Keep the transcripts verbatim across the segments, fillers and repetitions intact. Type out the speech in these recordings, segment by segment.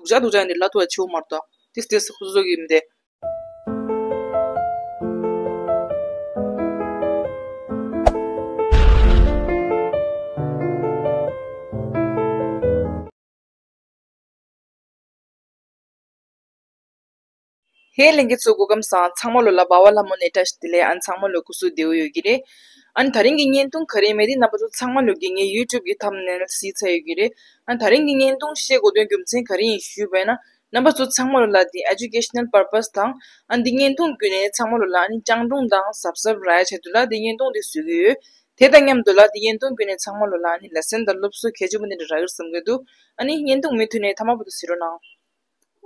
སྡུག་ཅག་སྡུག་ཅག་ཡིན་དེ་ལ་ཐུག་པ་བྱེད་དགོས་མ་རེད་དོ། ཏིས་ཏིས་ཁོ་ཚོ་གི་མི་དེ། ཧེ་ལྷན་རྒྱས་ཚོ་སྐུ་ཁམས་བཟང་། ཚང་མ་ལོ་ལ་སྦ་བ་ལྷ་མོ་ནས་བཀྲ་ཤིས་བདེ་ལེགས། ཨ་ནི་ཚང་མ་ལོ་སྐུ་གཟུགས་བདེ་པོ་ཡོད་ཀྱི་རེད། ཨ་ནི་ད་རིང་གི་བརྙན་ཐུང་ག་རེ་ཡིན་མིན་དེ་རྣམ་པ་ཚོ་ཚང་མ་ལོ་གིས་ངའི་ཡུ་ཊུབ་གི་ཐམ་ནེལ་གཟིགས་ཚར་ཡོད་ཀྱི་རེད། ཨ་ནི་ད་རིང་གི་བརྙན་ཐུང་བཤད་དགོས་དོན་རྒྱུ་མཚན་ག་རེ་ཡིན་ཞུས་པ་ཡིན་ན། རྣམ་པ་ཚོ་ཚང་མ་ལོ་ལ་འདི་ཨེ་ཇུ་ཀེ་ཤ་ནལ་པར་པ་སི་དང་། ཨ་ནི་འདི་བརྙན་ཐུང་བརྒྱུད་ནས་ཚང་མ་ལོ་ལ་ཨ་ནི་སྤྱང་གྲུང་དང་གཟབ་གཟབ་རག་ཡ་ཆེད་དུ་ལ་འདི་བརྙན་ཐུང་འདི་བཟོས་ཀྱི་ཡོད། དེ་དང་མཉམ་དུ་ལ་འདི་བརྙན་ཐུང་བརྒྱུད་ནས་ཚང་མ་ལོ་ལ་ཨ་ནི་ལེ་སན་དང་སློབ་གསོ་གལ་ཆེན་པོ་འདི་འདྲ་རག་གི་རེད་བསམ་གྱི་འདུག་ཨ་ནི་བརྙན་ཐུང་མུ་མཐུད་ནས་མཐའ་མ་བར་དུ་གཟིགས་རོགས་གནང་།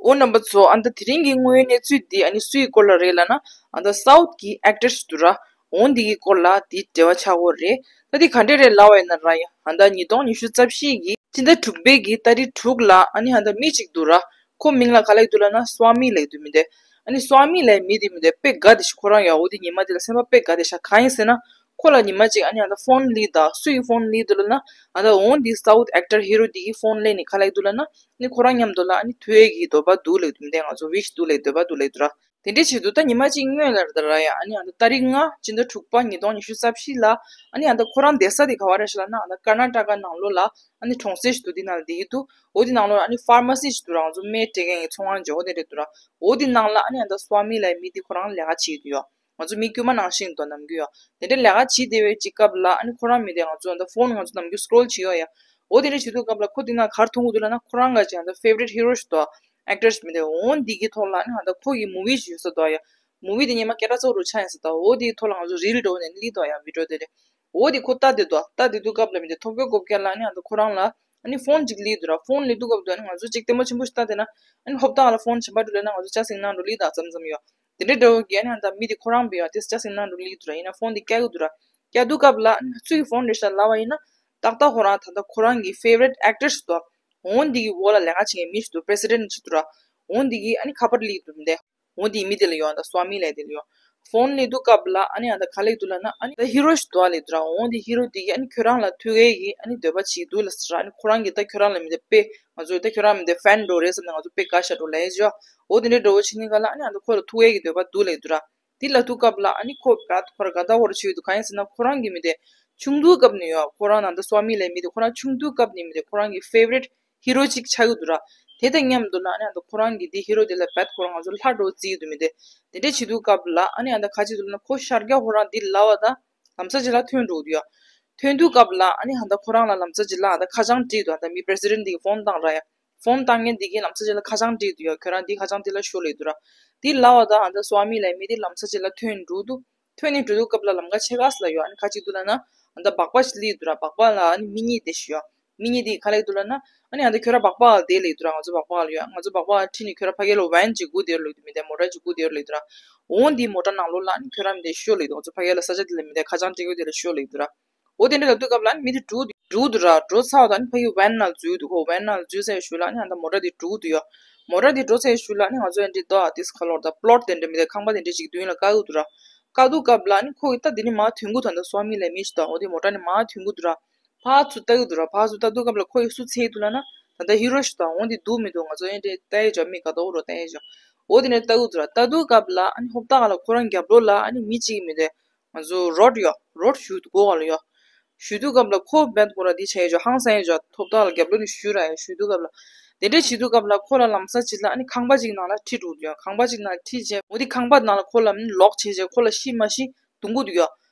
འོ་རྣམ་པ་ཚོ། ཨ་ནི་ད་དེ་རིང་གི་དངོས་ཡོད་གནས་ཚུལ་འདི་ཨ་ནི་སུའི་སྐོར་ལ་རེད་ལབ་ན། ཨ་ནི་ད་སའུ་ཐི་གི་ཨེག་ཊར་ཞིག་འདུག་ར། འོ་འདི་གི་སྐོར་ལ་འདི་འབྲེལ་བ་ཆགས་ཀྱི་ཡོད་རེད། ད་འདི་ག་འདྲས་རེད་ལབ་པ་ཡིན་ན་ར་ཡ། ཨ་ནི་ད་ཉིས་སྟོང་ཉི་ཤུ་རྩ་བཞི་གི་སྤྱི་ཟླ་དྲུག་པའི་གི་ཏ་རིག་དྲུག་ལ་ཨ་ནི་ཨ་ནི་ད་མི་གཅིག་འདུག་ར། ཁོ་མིང་ལ་ག་ལབ་ཀྱི་འདུག་ལབ་ན་སྭ་མི་ལབ་ཀྱི་འདུག་མི་དེ། ཨ་ནི་སྭ་མི་ལབ་མི་དེ་མི་དེ་དཔེ་དགའ་བདེ་ཤག་ཁོ་རང་ཡ། འོ་དེ་ཉི་མ་དེ་ལ་སེམས་པ་དཔེ་དགའ་བདེ་ཤག་གང་ཡིན་ཟེར་ན། ཁོ་ལ་ཉི་མ་གཅིག་ཨ་ནི་ཨ་ནི་ད་ཕོན་ལི་ད་སུ་ཡི་ཕོན་ལི་འདུག་ལབ་ན། ཨ་ནི་ད་འོ་དེ་སའུ་ཐི་ཨེག་ཊར་ཧི་རོ་དེ་གི་ཕོན་ལེན་ནས་ག་ལབ་ཀྱི་འདུག་ལབ་ན། ཨ་ནི་ཁོ་རང་མཉམ་དུ་ལ་ཨ་ནི་ཐུག་ཡས་ཀྱི་འདོད་པ་འདུག་ལབ་ཀྱི་འདུག་མི་དེ། ང་ཚོ་ཝིཤ་འདུག་ལབ་འདོད་པ་འདུག་ལབ་ཀྱི་འདུག་ར། དེ་འདྲའི་ཆེད་དུ་ད་ཉི་མ་གཅིག་སྔོན་ལ་རེད་ད་ར་ཡ། ཨ་ནི་ཨ་ནི་ད་ཏ་རིག་ལྔ་སྤྱི་ཟླ་དྲུག་པ་ཉིས་སྟོང་ཉི་ཤུ་རྩ་བཞི་ལ། ཨ་ནི་ཨ་ནི་ད་ཁོ་རང་བསྡད་ས་དེ་ག་བ་རེད་ཤག་ལབ་ན། ཨ་ནི་ཀར་ན་ཊ་ཀ་ནང་ལོགས་ལ་ཨ་ནི་གྲོང་གསེབ་ཞིག་འདུག་དེ་ནང་ལ་བསྡད་ཀྱི་འདུག་འོ་དེ་ནང་ལོགས་ལ་ཨ་ནི་ཕར་མ་སི་ཞིག་འདུག་ར། ང་ཚོ་སྨན་སྤྲད་མཁན་གྱི་ཚོང་ཁང་ཅིག་འོ་དེ་འདྲ་འདུག་ར། འོ་དེ་ནང་ལ་ཨ་ནི་ཨ་ནི་ད་སྭ་མི་ལབ་མི་དེ་ཁོ་རང་ལས་ཀ་བྱེད་ཀྱི་འདུག་ཡ། ང་ཚོ་མི་དཀྱུས་མ་ནང་བཞིན་འདུག་ནམ་རྒྱུན་ཡ། དེ་འདྲ་ལས་ཀ་བྱེད་བསྡད་པའི་གཅིག་སྐབས་ལ་ཨ་ནི་ཁོ་རང་མི་དེ་ང་ཚོ་ཨ་ནི་ད་ཕོན་ང་ཚོ་ནམ་རྒྱུན་སི་ཀོ་རོལ་བྱེད་ཡོད་ཡ། འོ་དེ་འདྲ་བྱེད་དུས་སྐབས་ལ་ཁོ་དེ་ནང་ག་རེ་མཐོང་གི་འདུག་ལབ་ན། ཁོ་རང་ག་ཅིག་ཨ་ནི་ད་ཕེ་ཝ་རི་ཊི་ཧི་རོ་ཞིག་འདུག་ཨེག་ཊར་ཞིག་མི་དེ། འོ་འདི་གི་ཐོག་ལ་ཨ་ནི་ཨ་ནི་ད་ཁོ་གི་མུ་ཝི་ཞིག་ཡོད་ས་འདུག་ཡ། མུ་ཝི་དེ་སྔོན་མ་སྐད་གྲགས་ཚ་པོ་རུ་ཆགས་ཡིན་ས་འདུག་འོ་དེའི་ཐོག་ལ་ང་ཚོ་རིལ་འདྲ་བོ་ནས་སླེབས་འདུག་ཡ། བི་ཌི་ཡོ་དེ་རེད། འོ་དེ་ཁོ་ལྟ་བསྡད་འདུག་ལྟ་བསྡད་དུས་སྐབས་ལ་མི་དེ་ཐོབ་སྐལ་ཐོབ་སྐལ་ལ་ཨ་ནི་ཨ་ནི་ད་ཁོ་རང་ལ་ཨ་ནི་ཕོན་ཅིག་སླེབས་འདུག་ར། ཕོན་སླེབས་དུས་སྐབས་དུ་ཨ་ནི་ང་ཚོ་ཅིག་ལྟད་མོ་ཆེན་པོ་ཞིག་ལྟ་བསྡད་ན། ཨ་ནི་ཧོབ་ཏེ་ཨ་ལ་ཕོན་གཞན་པ་འགྲོ་ལབ་ན་ང་ཚོ་ཅ་སིང་ནང་འགྲོ་སླེབས་འདུག་མཚམས་མཚམས་ཡོད། དེ་འདྲའི་འདྲ་བོ་གི་ཨ་ནི་ཨ་ནི་ད་མི་དེ་ཁོ་རང་བི་ཡོད་དེ་ཅ་སིང་ནང་འགྲོ་སླེབས་འདུག་ར། ཡིན་ན་ཕོན་དེ་བཀྱག་གི་འདུག་ར། བཀྱག་དུས་སྐབས་ལ་ཨ་ནི་སུ་ཡི་ཕོན་རེད་ཤག་ལབ་པ་ཡིན་ན། ཏག་ཏག་ཁོ་རང་ད་ལྟ་ཁོ་རང་གི་ཕེ་ཝ་རི་ཊི་ཨེག་ཊར་ཞིག་འདུག་འོ་འདི་གི་འོག་ལ་ལས་ཀ་བྱེད་མཁན་མི་ཞིག་འདུག་པི་རེ་སི་ཌེན་ཊི་ཞིག་འདུག་ར། འོ་འདི་གི་ཨ་ནི་ཁ་པར་སླེབས་འདུག་མི་དེ། འོ་འདི་མི་དེ་ལ་ཡོད། ད་སྭ་མི་ལབ་དེ་ལ་ཡོད། ཕོན་སླེབས་དུས་སྐབས་ལ་ཨ་ནི་ཨ་ད་ག་ལབ་ཀྱི་འདུག་ལབ་ན། ཨ་ནི་ད་ཧི་རོ་ཞིག་འདུག་ཨ་ལབ་འདུག་ར། འོ་འདི་ཧི་རོ་དེ་གིས་ཨ་ནི་ཁྱོད་རང་ལ་ཐུག་ཡས་ཀྱི་ཨ་ནི་འདོད་པ་ཅིག་འདུག་ལབ་ཟེར་ར། ཨ་ནི་ཁོ་རང་གིས་ད་ཁྱོད་རང་ལ་མི་དེ་དཔེ་ང་ཚོ་ད་ཁྱོད་རང་མི་དེ་ཕེན་འདྲ་བོ་རེད་བསམ་ནས་ང་ཚོ་དཔེ་དགའ་ཤག་འགྲོ་ལབ་ཡས་ཅིག་ཡོད། འོ་དེ་འདྲའི་འདྲ་བོ་བྱེད་ནི་ག་ལ་ཨ་ནི་ཨ་ད་ཁོ་ལ་ཐུག་ཡས་ཀྱི་འདོད་པ་འདུག་ལབ་ཀྱི་འདུག་ར། དེ་ལབ་དུས་སྐབས་ལ་ཨ་ནི་ཁོ་བད་ཁོ་ར་དགའ་ད་འོ་ར་བྱེད་ཀྱི་འདུག་གང་ཡིན་ཟེར་ན་ཁོ་རང་གི་མི་དེ་ཆུང་དུས་སྐབས་ནས་ཡོད། ཁོ་རང་ཨ་ད་སྭ་མི་ལབ་མི་དེ་ཁོ་རང་ཆུང་དུས་སྐབས་ནས་མི་དེ་ཁོ་རང་གི་ཕེ་ཝ་རི་ཊི་ཧི་རོ་གཅིག་ཆགས་ཀྱི་འདུག་ར། དེ་དང་མཉམ་དུ་ལ་ཨ་ནི་ཨ་ད་ཁོ་རང་གི་དེ་ཧི་རོ་དེ་ལ་བད་ཁོ་རང་ང་ཚོ་ལྷ་འདྲ་བོ་བརྩི་གི་འདུག་མི་དེ། དེ་འདྲ་བྱེད་དུས་སྐབས་ལ་ཨ་ནི་ཨ་ད་ག་ཅིག་འདུག་ལབ་ན་ཁོ་ཤར་རྒྱག་ཁོ་རང་དེ་ལབ་པ་དང་ལམ་སང་ཅིག་ལ་ཐོན་འགྲོ་གི་འདུག་ཡ། ཐོན་དུས་སྐབས་ལ་ཨ་ནི་ཨ་ད་ཁོ་རང་ལ་ལམ་སང་ཅིག་ལ་ཨ་ད་ཁ་བྱང་བྲིས་འདུག་ཨ་ད་མི་པི་རེ་སི་ཌེན་ཊི་དེ་གིས་ཕོན་བཏང་ར་ཡ། ཕོན་བཏང་མཁན་དེ་གིས་ལམ་སང་ཅིག་ལ་ཁ་བྱང་བྲིས་འདུག་ཡ། ཁྱོད་རང་དེ་ཁ་བྱང་དེ་ལ་ཤོག་ལབ་ཀྱི་འདུག་ར། དེ་ལབ་པ་དང་ཨ་ད་སྭ་མི་ལབ་མི་དེ་ལམ་སང་ཅིག་ལ་ཐོན་འགྲོ་འདུག་ཐོན་ནས་འགྲོ་དུས་སྐབས་ལ་ལམ་ཁ་ཕྱེད་ཀ་ཙམ་ལ་ཡོད། ཨ་ནི་ག་ཅིག་འདུག་ལབ་ན། ཨ་ད་སྦག་སྦག་ཞིག་སླེབས་འདུག་ར། སྦག་སྦག་ལ་ཨ་ནི་མི་གཉིས་བསྡད་བཞག་ཡོད། མི་གཉིས་དེ་ག་ལབ་ཀྱི་འདུག་ལབ་ན། ཨ་ནི་ཨ་ད་ཁྱོད་རང་སྦག་སྦག་ལ་བསྡད་ལབ་ཀྱི་འདུག་ར། ང་ཚོ་སྦག་སྦག་ལ་ཡོད། ང་ཚོ་སྦག་སྦག་ལ་ཁྲིད་ནས་ཁྱོད་རང་ཕ་གི་ལ་ཝེན་ཅིག་སྒུག་བསྡད་རོགས་ལབ་ཀྱི་འདུག་མི་དེ་མོ་ཊ་ཅིག་སྒུག་བསྡད་རོགས་ལབ་ཀྱི་འདུག་ར། འོ་འདི་མོ་ཊ་ནང་ལོགས་ལ་ཨ་ནི་ཁྱོད་རང་མི་དེ་ཤོག་ལབ་ཀྱི་འདུག་ང་ཚོ་ཕ་གི་ལ་ས་ཆ་དེ་ལ་མི་དེ་ཁ་བྱང་སྤྲད་ཀྱི་ཡོད་དེ་ལ་ཤོག་ལབ་ཀྱི་འདུག་ར། འོ་དེ་འདྲ་ལབ་དུས་སྐབས་ལ་ཨ་ནི་མི་དེ་འགྲོ་འགྲོ་འདུག་ར། འགྲོ་ཚར་བ་དང་ཨ་ནི་ཕ་གི་ཝེན་ནང་ལ་འཛུལ་འདུག་ཁོ་ཝེན་ནང་ལ་འཛུལ་ཚར་ཡོད་ཤུལ་ལ་ཨ་ནི་ཨ་ད་མོ་ཊ་དེ་འགྲོ་འདུག་ཡ། མོ་ཊ་དེ་འགྲོ་ཚར་ཡོད་ཤུལ་ལ་ཨ་ནི་ང་ཚོ་ཨ་འདྲི་དོ་ཨ་ཏིས་ཁ་ལོར་ད་པི་ལོཊ་དེ་འདྲ་མི་དེ་ཁང་པ་དེ་འདྲ་ཅིག་མདུན་ལ་བཀག་གི་འདུག་ར། བཀག་དུས་སྐབས་ལ་ཨ་ནི་ཁོ་གི་ད་དེ་ནས་མར་ཐོན་གྱི་འདུག་ད་ལྟ་སྭ་མི་ལབ་མི་ཞིག་དང་འོ་དེ་མོ་ཊ་ནས་མར་ཐོན་གྱི་འདུག་ར། ཕར་ཚུར་ལྟ་གི་འདུག་ར། ཕར་ཚུར་ལྟ་དུས་སྐབས་ལ་ཁོ་ཡི་སུ་འཚོལ་གྱི་འདུག་ལབ་ན། ད་ལྟ་ཧི་རོ་ཞིག་དང་འོ་འདི་འདུག་མི་འདུག་ང་ཚོ་ཨེ་འདྲས་ལྟ་ཡས་ཅིག་མིག་ག་དོག་རོ་ལྟ་ཡས་ཅིག་འོ་དེ་ནས་ལྟ་གི་འདུག་ར། ལྟ་དུས་སྐབས་ལ་ཨ་ནི་ཧོབ་ཏ་ག་ལ་ཁོ་རང་རྒྱབ་ལོགས་ལ་ཨ་ནི་མི་གཅིག་གི་མི་དེ་ང་ཚོ་རོ་ཌི་ཡོད། རོ་ཌི་ཞུ་གོ་ག་ལ་ཡོད། ཞུ་དུས་སྐབས་ལ་ཁོ་བད་ཁོ་ར་འདི་བྱས་ཡས་ཅིག་ཧང་སང་ཡས་ཅིག་ཧོབ་ཏ་ག་ལ་རྒྱབ་ལོགས་ནས་ཞུ་ར་ཡ། ཞུ་དུས་སྐབས་ལ་དེ་འདྲས་བྱེད་དུས་སྐབས་ལ་ཁོ་ལ་ལམ་སང་ཅིག་ལ་ཨ་ནི་ཁང་པ་ཅིག་ནང་ལ་ཁྲིད་འགྲོ་གི་འདུག་ཡ། ཁང་པ་ཅིག་ནང་ཁྲིད་བྱས་འོ་དེ་ཁང་པ་ནང་ལ་ཁོ་ལ་ཨ་ནི་ལོག་བྱས་བྱས་ཁོ་ལ་ཤི་མ་ཤི་རྡུང་གི་འདུག་ཡ།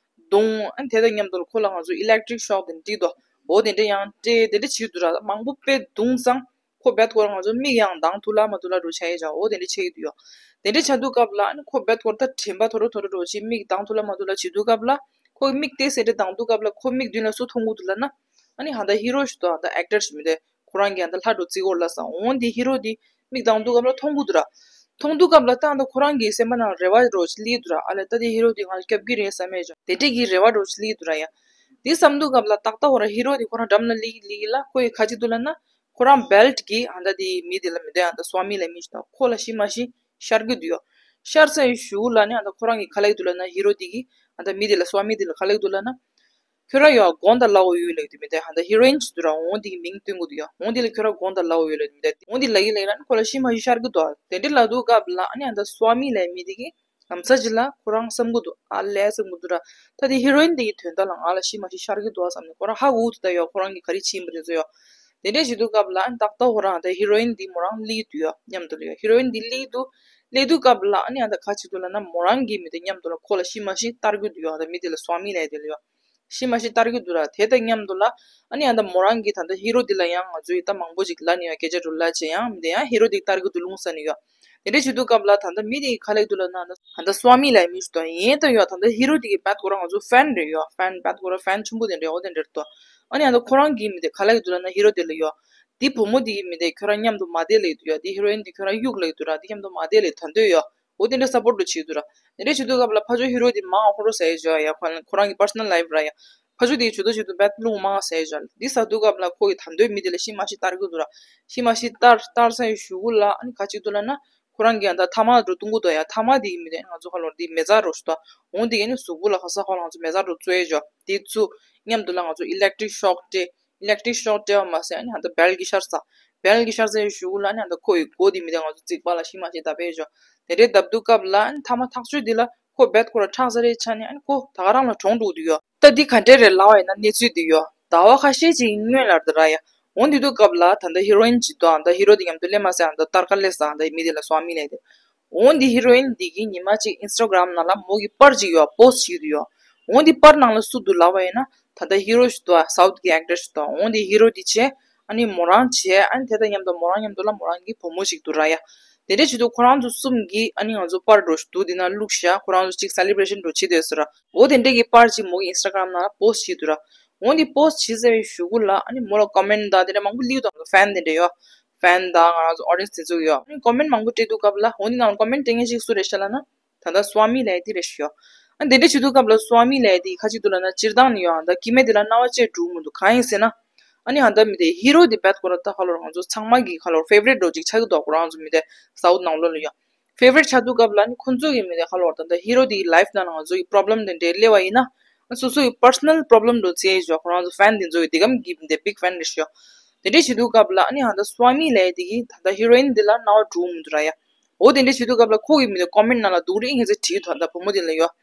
རྡུང་། ཨ་ནི་དེ་དང་མཉམ་དུ་ཁོ་ལ་ང་ཚོ་ཨི་ལེག་ཊི་རིག་ཤོག་དེ་འདྲ་འདུག་འོ་དེ་འདྲ་ཡང་སྤྲད་དེ་འདྲ་བྱེད་འདུག་ར། མང་པོ་དཔེ་རྡུང་སང་ཁོ་བད་ཁོ་ར་ང་ཚོ་མིག་ཡང་མདངས་ཐུག་ལ་མ་ཐུག་ལ་འགྲོ་ཆ་ཡས་ཅིག་འོ་དེ་འདྲ་བྱེད་ཀྱི་འདུག་ཡ། དེ་འདྲ་ཆགས་དུས་སྐབས་ལ་ཨ་ནི་ཁོ་བད་ཁོ་ར་ད་དྲན་པ་ཐོ་རེ་ཐོ་རེ་འགྲོ་བྱེད་མིག་མདངས་ཐུག་ལ་མ་ཐུག་ལ་བྱེད་དུས་སྐབས་ལ་ཁོ་མིག་ཏོག་ཙམ་དེ་མདངས་དུས་སྐབས་ལ་ཁོ་མིག་མདུན་ལ་སུ་མཐོང་གི་འདུག་ལབ་ན། ཨ་ནི་ཧ་ད་ཧི་རོ་ཞིག་དང་ད་ཨེག་ཊར་ཞིག་མི་དེ། ཁོ་རང་གིས་ཨ་ད་ལྷ་འདྲ་བོ་བརྩི་གི་ཡོད་ལབ་སོང་། འོ་འདི་ཧི་རོ་འདི་མིག་མདངས་དུས་སྐབས་ལ་མཐོང་གི་འདུག་ར། མཐོང་དུས་སྐབས་ལ་ད་ཨ་ད་ཁོ་རང་གི་སེམས་པ་ནང་རེ་བ་འདྲ་བོ་ཞིག་སླེབས་འདུག་ར། ཨ་ལས་ད་འདི་ཧི་རོ་འདི་ང་ལ་སྐྱོབ་ཀྱི་རེད་བསམ་ཡས་ཅིག་དེ་འདྲས་ཀྱི་རེ་བ་འདྲ་བོ་ཞིག་སླེབས་འདུག་ར་ཡ། འདི་བསམ་དུས་སྐབས་ལ་ཏག་ཏག་ཁོ་རང་ཧི་རོ་འདི་ཁོ་རང་འགྲམ་ལ་སླེབས་ཀྱི་སླེབས་ཀྱི་ལ་ཁོ་ཡི་ག་ཅི་འདུག་ལབ་ན། ཁོ་རང་བེལ་ཊི་གིས་ཨ་ད་འདི་མི་འདི་ལ་མི་དེ་ཨ་ད་སྭ་མི་ལབ་མི་ཞིག་དང་ཁོ་ལ་ཤི་མ་ཤི་ཤར་གྱི་འདུག་ཡ། ཤར་ཚར་ཡོད་ཤུལ་ལ་ནི་ཨ་ད་ཁོ་རང་གིས་ག་ལབ་ཀྱི་འདུག་ལབ་ན་ཧི་རོ་འདི་གིས་ཨ་ད་མི་འདི་ལ་སྭ་མི་འདི་ལ་ག་ལབ་ཀྱི་འདུག་ལབ་ན། ཁྱོད་རང་ཡོད་དགོངས་དག་ལབ་ཡོད་ལབ་དུས་མི་དེ་ཧ་ད་ཧི་རོ་ཨིན་ཅིག་འདུག་ར། འོ་དེ་གི་མིང་སྟོན་གི་འདུག་ཡ། འོ་དེ་ལ་ཁྱོད་རང་དགོངས་དག་ལབ་ཡོད་ལབ་དུས་མི་དེ་འོ་དེ་ལབ་ཡོད་ལབ་ཡོད་ན་ཁོ་ལ་ཤི་མ་ཤི་ཤར་གི་འདུག་དེ་འདྲ་ལབ་དུས་སྐབས་ལ་ཨ་ནི་ཨ་ད་སོ་མི་ལབ་མི་དེ་གི་ལམ་སང་ཅིག་ལ་ཁོ་རང་བསམ་གི་འདུག་ཨ་ལས་བསམ་གི་འདུག་ར། ད་དེ་ཧི་རོ་ཨིན་དེ་གི་དོན་དག་ལ་ང་ལ་ཤི་མ་ཤི་ཤར་གི་འདུག་བསམ་ནས་ཁོ་རང་ཧ་གོ་འདུག་ད་ཡོད་ཁོ་རང་གི་ག་རེ་བྱེད་ཡིན་པ་དེ་ཚོ་ཡོད། དེ་འདྲས་བྱེད་དུས་སྐབས་ལ་ཨ་ནི་ཏག་ཏག་ཁོ་རང་ད་ཧི་རོ་ཨིན་དེ་མོ་རང་སླེབས་འདུག་ཡོད་མཉམ་དུ་ལ་ཡོད། ཧི་རོ་ཨིན་དེ་སླེབས་འདུག་སླེབས་དུས་སྐབས་ལ་ཨ་ནི་ཨ་ད་ག་བྱེད་འདུག་ལབ་ན་མོ་རང་གི་མི་དེ་མཉམ་དུ་ལ་ཁོ་ལ་ཤི་མ་ཤི་ལྟ་གི་འདུག་ཡོད། ད་མི་དེ་ལ་སོ་མི་ལབ་དེ་ལ་ཡོད། ཤི་མ་ཤི་ལྟ་གི་འདུག་ར། དེ་དང་མཉམ་དུ་ལ་ཨ་ནི་ཨ་ད་མོ་རང་གིས་ད་ལྟ་ཧི་རོ་དེ་ལ་ཡང་ང་ཚོས་ད་མང་པོ་ཅིག་ལབ་ནས་ཡང་སྐད་ཆ་འདྲ་ལབ་བྱས་ཡང་མི་དེ་ཡང་ཧི་རོ་དེ་ལྟ་གི་འདུག་ལུང་ས་ནས་ཡོད། དེ་འདྲ་བྱེད་དུས་སྐབས་ལ་ད་ལྟ་མི་དེ་ག་ལབ་འདུག་ལབ་ན་ད་ལྟ་སོ་མི་ལབ་མི་ཞིག་དང་ཡིན་ད་ཡོད། ད་ལྟ་ཧི་རོ་དེ་གི་བད་ཁོ་རང་ང་ཚོ་ཧྥན་རེད་ཡོད། ཧྥན་བད་ཁོ་རང་ཧྥན་ཆེན་པོ་དེ་འདྲ་ཡོད། དེ་འདྲ་རེད་དོ། ཨ་ནི་ཨ་ད་ཁོ་རང་གི་མི་དེ་ག་ལབ་འདུག་ལབ་ན་ཧི་རོ་དེ་ལ་ཡོད། དེ་བུ་མོ་དེ་གི་མི་དེ་ཁྱོད་རང་མཉམ་དུ་མ་བསྡད་ལབ་འདུག་ཡོད། དེ་ཧི་རོ་ཨིན་དེ་ཁྱོད་རང་གཡུག་ལབ་འདུག་ར། དེ་མཉམ་དུ་མ་བསྡད་ལབ་ད་འདོད་ཡོད། འོ་དེ་འདྲ་སབ་པོར་འདྲ་བྱེད་འདུག་ར། དེ་འདྲ་བྱེད་དུས་སྐབས་ལ་ཕར་ཕྱོགས་ཧི་རོ་དེ་མང་ཁོ་རང་ཟེར་ཡོད་ཡ། ཁོ་ཁོ་རང་གི་པར་སོ་ནལ་ལའིབ་ར་ཡ། ཕར་ཕྱོགས་དེ་བྱེད་དུ་བྱེད་དུ་བད་རླུང་མང་ཟེར་ཡོད། འདི་ཟེར་དུས་སྐབས་ལ་ཁོ་གི་ད་འདོད་མི་དེ་ལ་ཤི་མ་ཤི་ལྟ་གི་འདུག་ར། ཤི་མ་ཤི་ལྟ་ལྟ་ཚར་བའི་གཞུག་གུ་ལ་ཨ་ནི་ག་བྱེད་འདུག་ལབ་ན་ཁོ་རང་གི་ཨ་ད་ཐ་མག་འདྲ་བཏུང་གི་འདུག་ཡ། ཐ་མག་དེ་གི་མི་དེ་ང་ཚོ་ཁ་ལོར་དེ་མེ་བཙའ་འདྲ་ཞིག་འདུག་འོ་དེ་གི་ཨ་ནི་གཟུགས་པོ་ལ་ཁ་ས་ཁ་ལ་ང་ཚོ་མེ་བཙའ་འདྲ་བཙོས་ཡོད། དེ་ཚུ་མཉམ་དུ་ལ་ང་ཚོ་ཨི་ལེག་ཊིག་ཤོག་སྤྲད། ཨི་ལེག་ཊིག་ཤོག་སྤྲད་པ་མ་ཟད་ཨ་ནི་ཨ་ད་བལ་གྱི་ཤར་ས། བལ་གྱི་ཤར་སའི་གཞུག་གུ་ལ་ཨ་ནི་ཨ་ད་ཁོ་ཡི་མགོ་དེ་མི་དེ་ང་ཚོ་རྩིག་པ་ལ་ཤི་མ་ཤི་བརྡབས་པས་ཞོ། དེ་འདྲའི་བརྡབ་དུས་སྐབས་ལ་ཨ་ནི་ཐ་མ་ཐག་ཆོད་དེ་ལ་ཁོ་བད་ཁོ་ར་ཁྲག་ཟ་རེ་ཆགས་ནས་ཨ་ནི་ཁོ་ད་ག་རང་ལ་གྲོངས་འགྲོ་གི་འདུག་ཡོད། ད་འདི་ག་འདྲས་རེད་ལབ་པ་ཡིན་ན་གནས་ཚུལ་འདི་ཡོད། ཟླ་བ་ཁ་ཤས་ཅིག་སྔོན་ལ་རེད་ད་ར་ཡ། འོ་འདི་དུས་སྐབས་ལ་ད་ལྟ་ཧི་རོ་ཨིན་ཅིག་འདུག་ཨ་ད་ཧི་རོ་འདི་མཉམ་དུ་སླེབས་མ་སོང་། ཨ་ད་སྟར་ཀ་སླེབས་སོང་། ཨ་ད་མི་དེ་ལ་སོ་མི་ལབ་དེ། འོ་འདི་ཧི་རོ་ཨིན་འདི་གི་ཉི་མ་གཅིག་ཨིན་སི་ཊ་གྷ་རམ་ནང་ལ་མོ་གི་པར་ཅིག་ཡོད། པོ་སི་ཊི་བྱེད་ཀྱི་འདུག་ཡོད། འོ་འདི་པར་ནང་ལ་སུ་འདུག་ལབ་པ་ཡིན་ན་ད་ལྟ་ཧི་རོ་ཞིག་འདུག་ཨ་སའུ་ཐི་གི་ཨེག་ཊར་ཞིག་འདུག་འོ་འདི་ཧི་རོ་འདི་བྱས་ཨ་ནི་མོ་རང་བྱས་ཨ་ནི་དེ་དང་མཉམ་དུ་མོ་རང་མཉམ་དུ་ལ་མོ་རང་གི་བུ་མོ་ཞིག་འདུག་ར་ཡ། དེ་འདྲས་བྱེད་དུས་ཁོ་རང་ཚོ་གསུམ་གྱིས་ཨ་ནི་ང་ཚོ་པར་འདྲ་ཞིག་འདུག་འདི་ན་བླུགས་ཤག་ཁོ་རང་ཚོ་གཅིག་སེ་ལི་བྷི་རེ་ཤན་འདྲ་བྱེད་བསྡད་ཟེར་ར། འོ་དེ་འདྲས་ཀྱི་པར་ཅིག་མོ་གི་ཨིན་སི་ཊ་གྷ་རམ་ནང་ལ་པོ་སི་ཊི་བྱེད་འདུག་ར། འོ་འདི་པོ་སི་ཊི་བྱེད་ཟེར་བའི་གཞུག་གུ་ལ་ཨ་ནི་མོ་ལ་ཀོ་མེན་ཊི་དང་དེ་འདྲ་མང་པོ་སླེབས་འདུག་ཧྥན་དེ་འདྲ་ཡོད། ཧྥན་དང་ང་རང་ཚོ་ཨོ་ཌི་ཡེན་སི་དེ་ཚོ་ཡོད། ཨ་ནི་ཀོ་མེན་ཊི་མང་པོ་སྤྲད་དུས་སྐབས་ལ་འོ་འདི་ནང་ལ་ཀོ་མེན་ཊི་སྤྲད་མཁན་ཅིག་སུ་རེད་ཤག་ལབ་ན། ད་ལྟ་སོ་མི་ལབ་དེ་རེད་ཤག་ཨ་དེ་འདྲ་བྱེད་དུས་སྐབས་ལ་སོ་མི་ལབ་དེ་ག་ཅིག་འདུག་ལབ་ན་སྤྱིར་བཏང་ནས་ཡོད་ཨ་ད་སྐྱེ་དམན་དེ་ལ་རྣ་བ་བཅད་འགྲོ་མི་འདུག་གང་ཡིན་ཟེར་ན། ཨ་ནི་ཨ་ད་མི་དེ་ཧི་རོ་དེ་བད་ཁོ་ར་ད་ཧ་ལོར་ང་ཚོ་ཚང་མ་གི་ཧ་ལོར་ཕེ་ཝ་རི་ཊི་འདྲ་ཅིག་ཆགས་ཀྱི་འདུག་ཁོ་རང་ཚོ་མི་དེ་སའུ་ཐི་ནང་ལོགས་ལ་ཡོད། ཕེ་ཝ་རི་ཊི་ཆགས་དུས་སྐབས་ལ་ཨ་ནི་ཁོང་ཚོ་གི་མི་དེ་ཧ་ལོར་ད་ད་ཧི་རོ་དེ་གི་ལའིབ་ནང་ལ་ང་ཚོ་གི་པོ་རོབ་ལེམ་དེ་འདྲ་སླེབས་པ་ཡིན་ན་ཨ་སོ་སོ་གི་པར་སོ་ནལ་པོ་རོབ་ལེམ་འདྲ་བྱེད་ཤག་ཁོ་རང་ཚོ་ཧྥན་དེ་ཚོ་གི་དེ་གམ་གི་དེ་བིག་ཧྥན་རེད་ཤག་དེ་འདྲ་བྱེད་དུས་སྐབས་ལ་ཨ་ནི་ཨ་ད་སོ་མི་ལབ་དེ་གི་ད་ད་ཧི་རོ་ཨིན་དེ་ལ་རྣ་བ་འགྲོ་མི་འདུག་ར་ཡ། འོ་དེ་འདྲ་བྱེད་དུས་སྐབས་ལ་ཁོ་གི་མི་དེ་ཀོ་མེན་ཊི་ནང་ལ་སྡུག་རུས་ངན་ཚད་བྲིས་འདུག་ད་བུ་མོ་དེ་ལ་ཡོད།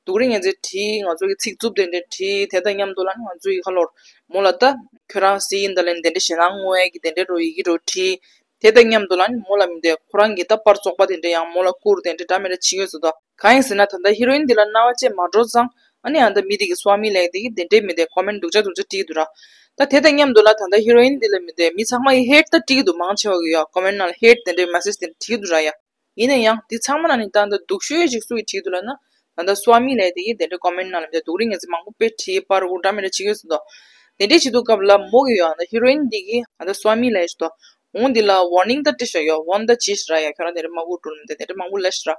སྡུག་རུས་ངན་ཚད་བྲིས། ང་ཚོ་གི་ཚིག་རྩུབ་དེ་འདྲ་བྲིས། དེ་དང་མཉམ་དུ་ལ་ང་ཚོ་གི་ཁ་ལོར་མོ་ལ་ད་ཁྱོད་རང་སི་ཡིན་ད་ལན་དེ་འདྲ་ཞེད་སྣང་མངོན་ཡས་ཀྱི་དེ་འདྲ་འདྲ་ཡི་གེ་འདྲ་བྲིས། དེ་དང་མཉམ་དུ་ལ་ནི་མོ་ལ་མི་དེ་ཁོ་རང་གི་ད་པར་བཙོག་པ་དེ་འདྲ་ཡང་མོ་ལ་བསྐུར་དེ་འདྲ་འདྲ་མི་འདྲ་བྱེད་ཀྱི་ཡོད་ཟེར་འདུག་གང་ཡིན་ཟེར་ན་ད་ལྟ་ཧི་རོ་ཨིན་དེ་ལ་རྣ་བ་བཅད་མ་འགྲོ་ཙང་ཨ་ནི་ཨ་ད་མི་དེ་གི་སོ་མི་ལབ་དེ་གི་དེ་འདྲའི་མི་དེ་ཀོ་མེན་ཊི་སྡུག་ཅག་སྡུག་ཅག་བྲིས་འདུག་ར། ད་དེ་དང་མཉམ་དུ་ལ་ད་ལྟ་ཧི་རོ་ཨིན་དེ་ལ་མི་དེ་མི་ཚང་མ་ཡི་ཧེཊ་ད་བྲིས་འདུག་མང་ཆེ་བ་གི་ཡོད་ཀོ་མེན་ཊི་ནང་ལ་ཧེཊ་དེ་འདྲའི་མེ་སེཇ་དེ་འདྲ་བྲིས་འདུག་ར་ཡ། ཡིན་ན་ཡང་འདི་ཚང་མ་ལ་ནི་ད་ལྟ་སྡུག་ཤོས་ཤིག་སུ་ཡིས་བྲིས་འདུག་ལབ་ན། ད་ལྟ་སོ་མི་ལབ་དེ་གིས་དེ་འདྲའི་ཀོ་མེན་ཊི་ནང་ལ་མི་དེ་སྡུག་རུས་ངན་ཚད་མང་པོ་དཔེ་བྲིས་པར་འུར་འདྲ་མི་འདྲ་བྱེད་ཀྱི་ཡོད་ཟེར་འདུག་དེ་འདྲའི་བྱེད་དུས་སྐབས་ལ་མོ་གི་ཡོད་ཨ་ད་ཧི་རོ་ཨིན་འདི་གིས་ཨ་ད་སོ་མི་ལབ་ཞིག་འདུག་འོང་འདི་ལ་ཝར་ནིང་ད་སྤྲད་ཤག་ཡོད། ཝར་ནིང་ད་བྱས་ཤག་ར་ཡ། ཁྱོད་རང་དེ་འདྲ་མ་འུར་འགྲོ་ལ་མི་དེ་དེ་འདྲ་མང་པོ་ལབ་ཤག་ར།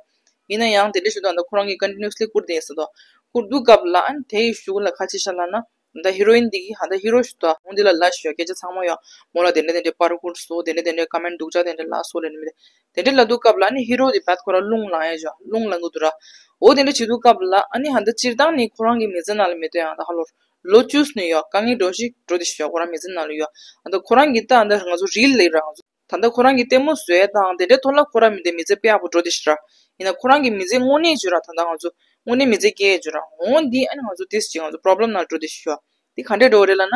ཡིན་ན་ཡང་དེ་འདྲ་ཞིག་འདུག་ཨ་ད་ཁོ་རང་གིས་ཀོན་ཊི་ནུ་ཨ་སི་ལི་བསྐུར་བསྡད་ཡིན་ཟེར་འདུག་བསྐུར་དུས་སྐབས་ལ་ཨ་ནི་དེ་ཡི་གཞུག་ལ་ག་བྱས་ཤག་ལབ་ན། ད་ཧི་རོ་ཨིན་འདི་གིས་ཨ་ད་ཧི་རོ་ཞིག་འདུག་འོང་འདི་ལ་ལབ་ཤག་ཡོད། སྐད་ཆ་ཚང་མ་ཡོད། མོ་ལ་དེ་འདྲ་དེ་འདྲ་པར་བསྐུར་སོང་། དེ་འདྲ་དེ་འདྲ་ཀོ་མེན་ཊི་སྡུག་ཅག་དེ་འདྲ་ལབ་སོང་ལབ་ནི་མི་དེ། དེ་འདྲ་ལབ་དུས་སྐབས་ལ་ཨ་ནི་ཧི་རོ་དེ་བད་ཁོ་རང་རླུང་ལངས་ཡ་ཞོ། རླུང་ལངས་གི་འདུག་ར། འོ་དེ་འདྲ་བྱེད་དུས་སྐབས་ལ་ཨ་ནི་ཨ་ད་སྤྱིར་བཏང་ནི་ཁོ་རང་གི་མི་ཚེ་ནང་ལ་མི་དེ་ཡང་ད་ཧ་ལོ་ལོ་བཅུ་ནས་ཡོད་དཀའ་ངལ་འདྲ་ཞིག་འགྲོ་དེ་ཤོག་ཁོ་རང་མི་ཚེ་ནང་ལ་ཡོད། ཨ་ད་ཁོ་རང་གི་ད་ཨ་ད་ང་ཚོ་རིལ་ལབ་ར། ང་ཚོ་ད་ལྟ་ཁོ་རང་གི་ལྟད་མོ་བཟོ་ཡ་དང་དེ་འདྲའི་ཐོག་ལ་ཁོ་རང་མི་དེ་མི་ཚེ་དཔེ་ཡག་པོ་འགྲོ་དེ་ཤོག་ར། ཡིན་ན་ཁོ་རང་གི་མི་ཚེ་དངོས་གནས་བརྗོད་ར་ད་ལྟ་ང་ཚོ་དངོས་གནས་མི་ཚེ་སྐྱེལ་བརྗོད་ར། འོ་འདི་ཨ་ནི་ང་ཚོ་ཏིས་ཅིག་ང་ཚོ་པོ་རོབ་ལེམ་ནང་འགྲོ་དེ་ཤོག་འདི་ག་འདྲས་འགྲོ་རེད་ལབ་ན།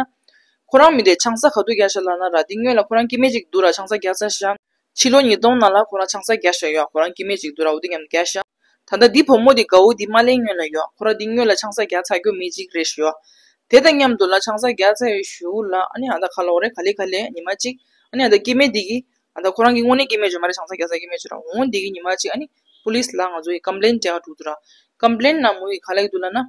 ཁོ་རང་མི་དེ་ཆང་ས་ག་དུས་བརྒྱབ་ཤག་ལབ་ན་ར། འདི་སྔོན་ལ་ཁོ་རང་སྐྱེ་དམན་ཅིག་འདུག་ར། ཆང་ས་བརྒྱབ་ཚར་ཤག་ཕྱི་ལོ་ཉིས་སྟོང་ནང་ལ་ཁོ་རང་ཆང་ས་བརྒྱབ་ཤག་ཡོད། ཁོ་རང་སྐྱེ་དམན་ཅིག་འདུག་ར། འོ་དེ་མཉམ་བརྒྱབ་ཤག་ད་ལྟ་འདི་བུ་མོ་དེ་དགའ་བོ་འདི་མ་སླེབས་སྔོན་ལ་ཡོད། ཁོ་རང་འདི་སྔོན་ལ་ཆང་ས་བརྒྱབ་ཚར་རྒྱུ་མི་གཅིག་རེད་ཤག་དེ་དང་མཉམ་དུ་ལ་ཆང་ས་བརྒྱབ་ཚར་བའི་གཞུག་ལ་ཨ་ནི་ཨ་ད་ག་ལབ་དགོས་རེད། ག་ལེ་ག་ལེ་ཉི་མ་གཅིག་ཨ་ནི་ཨ་ད་སྐྱེ་དམན་འདི་གིས་ཨ་ད་ཁོ་རང་གི་དངོས་གནས་སྐྱེ་དམན་ཅིག་མ་རེད། ཆང་ས་བརྒྱབ་ཚར་སྐྱེ་དམན་ཅིག་ར། འོ་འདི་གིས་ཉི་མ་གཅིག་ཨ་ནི་པོ་ལིས་ལ་ང་ཚོ་ཡི་ཀམ་པི་ལེན་སྤྲད་འགྲོ་འདུག་ར། ཀམ་པི་ལེན་ནང་མོ་ཡིས་ག་ལབ་ཀྱི་འདུག་ལབ་ན།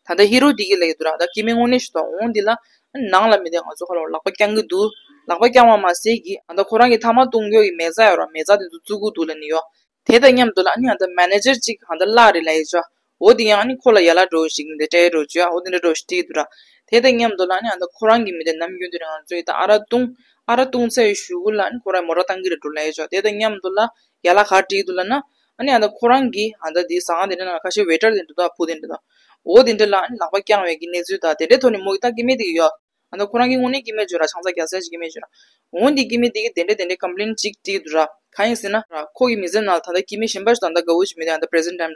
ད་ལྟ་ཧི་རོ་འདི་གིས་ལབ་ཀྱི་འདུག་ར། ད་སྐྱེ་དམན་དངོས་གནས་ཤིག་འདུག་འོང་འདི་ལ་ནང་ལ་མི་དེ་ང་ཚོ་ཁ་ལོ་ལག་པ་བརྐྱང་གི་འདུག་ལག་པ་བརྐྱང་བ་མ་ཟད་ཀྱི་ཨ་ད་ཁོ་རང་གི་ཐ་མག་བཏུང་རྒྱུ་གི་མེ་བཙའ་ཡོད་ར། མེ་བཙའ་དེ་ཚོ་བཙུགས་ཀྱི་འདུག་ལབ་ནི་ཡོད། དེ་དང་མཉམ་དུ་ལ་ཨ་ནི་ཨ་ད་མེ་ནེ་ཇར་གཅིག་ཨ་ད་གླ་རེད་ལབ་ཡི་ཅོ། འོ་དེ་ཡང་ཨ་ནི་ཁོ་ལ་ཡ་ལ་འགྲོ་ཞིག་འདི་སྤྲད་རོགས་བྱོས་ཨ། འོ་དེ་འདྲ་འགྲོ་ཞིག་སྤྲད་འདུག་ར། དེ་དང་མཉམ་དུ་ལ་ཨ་ནི་ཨ་ད་ཁོ་རང་གི་མི་དེ་ནམ་རྒྱུན་དུ་ར་ང་ཚོ་ཡི་ད་ཨ་རག་བཏུང་ཨ་རག་བཏུང་ཚར་བའི་གཞུག་གུ་ལ་ཨ་ནི་ཁོ་རང་མོ་ཊ་བཏང་གི་རེད་འགྲོ་ལབ་ཡི་ཅོ། དེ་དང་མཉམ་དུ་ལ་ཡ་ལ་ག་སྤྲད་འདུག་ལབ་ན། ཨ་ནི་ཨ་ད་ཁོ་རང་གི་ཨ་ད་དེ་ཟ་ཁང་དེ་འདྲ་ནང་ཁ་ཤས་ཝེ་ཊར་དེ་འདྲ་འདུག་ཨ། བུ་དེ་འདྲ་འདུག་འོ་དེ་འདྲ་ལ་ཨ་ནི་ལག་པ་བརྐྱངས་པའི་གི་གནས་ཚུལ་དང་དེ་འདྲའི་ཐོག་ནས་མོ་གི་ད་སྐྱེ་དམན་དེ་གི་ཡོད། ཨ་ད་ཁོ་རང་གི་དངོས་གནས་སྐྱེ་དམན་ཅིག་ཡོད་ར། ཆང་ས་རྒྱག་ས་ཅིག་སྐྱེ་དམན་ཅིག་ཡོད་ར། འོ་འདི་སྐྱེ་དམན་དེ་གི་དེ་འདྲ་དེ་འདྲའི་ཀམ་པི་ལེན་ཅིག་བྲིས་འདུག་ར། གང་ཡིན་ཟེར་ན་ར་ཁོ་གི་མི་ཚེ་ནང་ད་ལྟ་སྐྱེ་དམན་གཞན་པ་ཞིག་དང་ད་དགའ་བོ་ཅིག་མེད་དེ་ཨ་ད་པི་རེ་སེན་ཊི་ཊའིམ།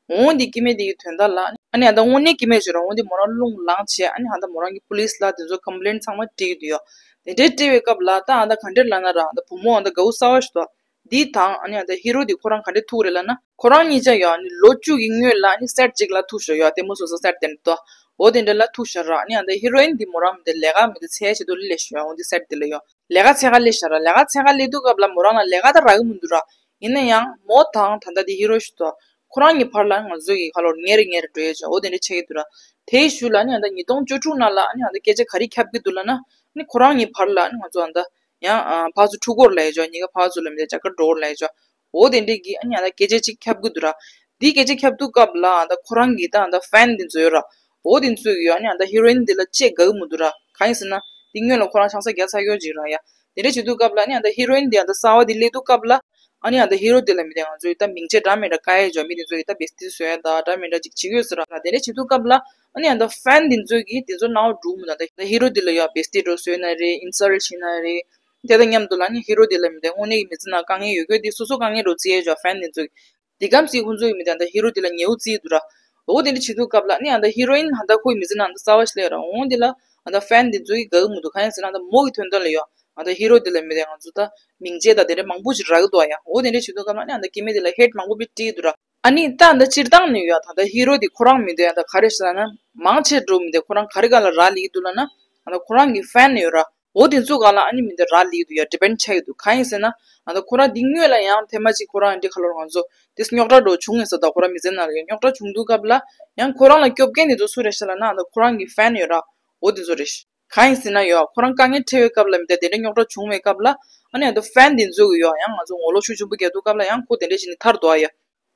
འོ་འདི་སྐྱེ་དམན་དེ་གི་དོན་དག་ལ་ཨ་ནི་ཨ་ད་དངོས་གནས་སྐྱེ་དམན་ཅིག་ཡོད་ར། འོ་འདི་མོ་རང་རླུང་ལངས་བྱས་ཨ་ནི་ཨ་ད་མོ་རང་གི་པུ་ལིས་ལ་དེ་ཚོ་ཀམ་པི་ལེན་ཚང་མ་བྲིས་ཀྱི་འདུག་ཡོད། དེ་འདྲའི་བྲིས་པའི་སྐབས་ལ་ད་ཨ་ད་ག་འདྲ་ལབ་ན་ར་ཨ་ད་བུ་མོ་ཨ་ད་དགའ་བོ་གསར་པ་ཞིག་འདུག་འདི་དང་ཨ་ནི་ཨ་ད་ཧི་རོ་འདི་ཁོ་རང་ག་འདྲས་ཐུག་རེད་ལབ་ན། ཁོ་རང་གཉིས་ཆ་ཡང་ཨ་ནི་ལོ་བཅུ་གི་སྔོན་ལ་ཨ་ནི་སེཊ་གཅིག་ལ་ཐུག་ཤག་ཡོད། ལྟད་མོ་བཟོ་ས་སེཊ་དེ་འདྲ་དོ། འོ་དེ་འདྲ་ལ་ཐུག་ཤག་ར། ཨ་ནི་ཨ་ད་ཧི་རོ་ཨིན་འདི་མོ་རང་མི་འདི་ལས་ཀ་མི་འདི་འཚོལ་བྱེད་དུ་སླེབས་ཤག་འོ་འདི་སེཊ་དེ་ལ་ཡོད། ལས་ཀ་འཚོལ་ག་སླེབས་ཤག་ར། ལས་ཀ་འཚོལ་ག་སླེབས་དུས་སྐབས་ལ་མོ་རང་ལ་ལས་ཀ་ད་རག་གི་མི་འདུག་ར། ཡིན་ན་ཡང་མོ་དང་ད་ལྟ་འདི་ཧི་རོ་ཞིག་དོ། ཁོ་རང་གཉིས་བར་ལ་ང་ཚོ་གི་ཁ་ལོར་ཉེ་རེ་ཉེ་རེ་འགྲོ་ཡས་ཅིག་འོ་དེ་འདྲ་ཆགས་ཀྱི་འདུག་ར། དེའི་གཞུག་ལ་ཨ་ནི་ཨ་ད་ཉིས་སྟོང་བཅུ་དྲུག་ནང་ལ་ཨ་ནི་ཨ་ད་སྐད་ཆ་ག་རེ་ཁྱབ་ཀྱི་འདུག་ལབ་ན། ཨ་ནི་ཁོ་རང་གཉིས་བར་ལ་ཨ་ནི་ང་ཚོ་ཨ་ད་ཡང་ཨ་ཕར་ཚུར་འཁྲུག་གོ་ལབ་ཡས་ཅིག་གཉིས་ཀ་ཕར་ཚུར་ལ་མི་འདི་རྒྱ་གར་འགྲོ་གོ་ལབ་ཡས་ཅིག་འོ་དེ་འདྲས་ཀྱི་ཨ་ནི་ཨ་ད་སྐད་ཆ་ཅིག་ཁྱབ་ཀྱི་འདུག་ར། འདི་སྐད་ཆ་ཁྱབ་དུས་སྐབས་ལ་ཨ་ད་ཁོ་རང་གི་ད་ཨ་ད་ཕེན་འདི་ཚོ་ཡོད་ར། འོ་དེ་ཚོས་ཡོད་ཨ་ནི་ཨ་ད་ཧི་རོ་ཨིན་འདི་ལ་ཅིག་དགའ་གི་མི་འདུག་ར། གང་ཡིན་ཟེར་ན་འདི་སྔོན་ལ་ཁོ་རང་ཆང་ས་རྒྱག་ཚར་ཡོད་ཅིག་ར་ཡ། དེ་འདྲས་བྱེད་དུས་སྐབས་ལ་ཨ་ནི་ཨ་ད་ཧི་རོ་ཨིན་འདི་ཨ་ད་གསར་པ་འདི་སླེབས་དུས་སྐབས་ལ་ཨ་ནི་ཨ་ད་ཧི་རོ་འདི་ལ་མི་འདི་ང་ཚོས་ད་མིང་ཆད་འདྲ་མི་འདྲ་བཀལ་ཡས་ཅིག་མི་འདི་ཚོ་ཡི་ད་བེ་སྟི་བཟོ་ཡས་ད་འདྲ་མི་འདྲ་ཅིག་བྱེད་ཀྱི་ཡོད་ཟེར་ར། དེ་འདྲས་བྱེད་དུས་སྐབས་ལ་ཨ་ནི་ཨ་ད་ཕེན་འདི་ཚོས་ཀྱིས་འདི་ཚོ་སྣང་བ་འགྲོ་གི་མི་འདུག་ད་ཧི་རོ་འདི་ལ་ཡ་བེ་སྟི་འདྲ་བཟོས་ན་རེད། ཨིན་སལ་བྱས་ན་རེད། དེ་དང་མཉམ་དུ་ལ་ཨ་ནི་ཧི་རོ་འདི་ལ་མི་འདི་དངོས་གནས་ཀྱི་མི་ཚེ་ནང་དཀའ་ངལ་ཡོད་དགོས་འདི་སོ་སོ་དཀའ་ངལ་འདྲ་བོ་བརྩི་ཡས་ཅིག་ཕེན་འདི་ཚོས། འདི་གམ་སྲིད་ཁོང་ཚོ་ཡི་མི་དེ་ད་ཧི་རོ་དེ་ལ་ཉེའུ་བརྩིས་འདུག་ར། འོ་དེ་འདྲ་བྱེད་དུས་སྐབས་ལ་ནི་ཨ་ད་ཧི་རོ་ཨིན་ཨ་ད་ཁོའི་མི་ཚེ་ནང་ད་གསར་པ་ཞིག་སླེབས་ར། འོ་དེ་ལ་ཨ་ད་ཕེན་དེ་ཚོ་གིས་དགའ་གི་མི་འདུག་གང་ཡིན་ཟེར་ན་ཨ་ད་མོ་གི་དོན་དག་ལ་ཡོད་ཨ་ད་ཧི་རོ་དེ་ལ་མི་དེ་ང་ཚོ་ད་མིང་ཆད་ད་དེ་འདྲ་མང་པོ་ཞིག་རག་གི་འདུག་ཡ། འོ་དེ་འདྲ་བྱེད་དུས་སྐབས་ལ་ནི་ཨ་ད་སྐྱེ་དམན་དེ་ལ་ཧེཊ་མང་པོ་བྱས་བྲིས་འདུག་ར། ཨ་ནི་ད་ཨ་ད་སྤྱིར་བཏང་ནས་ཡོད་ཨ་ད་ད་ཧི་རོ་དེ་ཁོ་རང་མི་དེ་ཨ་ད་ག་རེ་ཟེར་ན་མང་ཆེ་འགྲོ་མི་དེ་ཁོ་རང་ག་རེ་ག་ལ་རག་ལས་ཀྱི་འདུག་ལབ་ན་ཨ་ད་ཁོ་རང་གི་ཕེན་ཡོད་ར། འོ་དེ་ཚོ་སྒང་ལ་ཨ་ནི་མི་འདི་རག་ལས་འདུག་ཡ། ཌི་པེན་ཆགས་ཀྱི་འདུག་གང་ཡིན་ཟེར་ན་ཨ་ད་ཁོ་རང་འདི་སྔོན་ལ་ཡང་ཐེངས་མ་གཅིག་ཁོ་རང་འདི་ཁ་ལོར་ང་ཚོ་དེ་རྙོག་དྲ་འདྲ་བོ་བྱུང་ཡིན་ས། ད་ཁོ་རང་མི་ཚེ་ནང་ལ་ཡང་རྙོག་དྲ་བྱུང་དུས་སྐབས་ལ་ཡང་ཁོ་རང་ལ་སྐྱོབ་མཁན་དེ་ཚོ་སུ་རེད་ཤག་ལབ་ན་ཨ་ད་ཁོ་རང་གི་ཕེན་ཡོད་ར། འོ་དེ་ཚོ་རེད། གང་ཡིན་ཟེར་ན་ཡོད་ཁོ་རང་དཀའ་ངལ་འཕྲད་པའི་སྐབས་ལ་མི་འདི་དེ་འདྲ་རྙོག་དྲ་བྱུང་བའི་སྐབས་ལ་ཨ་ནི་ཨ་ད་ཕེན་དེ་ཚོ་གིས་ཡོད་ཡང་ང་ཚོ་ངོ་ལོག་ཤུགས་ཆེན་པོ་རྒྱག་དུས་སྐབས་ལ་ཡང་ཁོ་དེ་འདྲ་བྱས་ནས་ཐར་འདུག་ཨ་ཡ།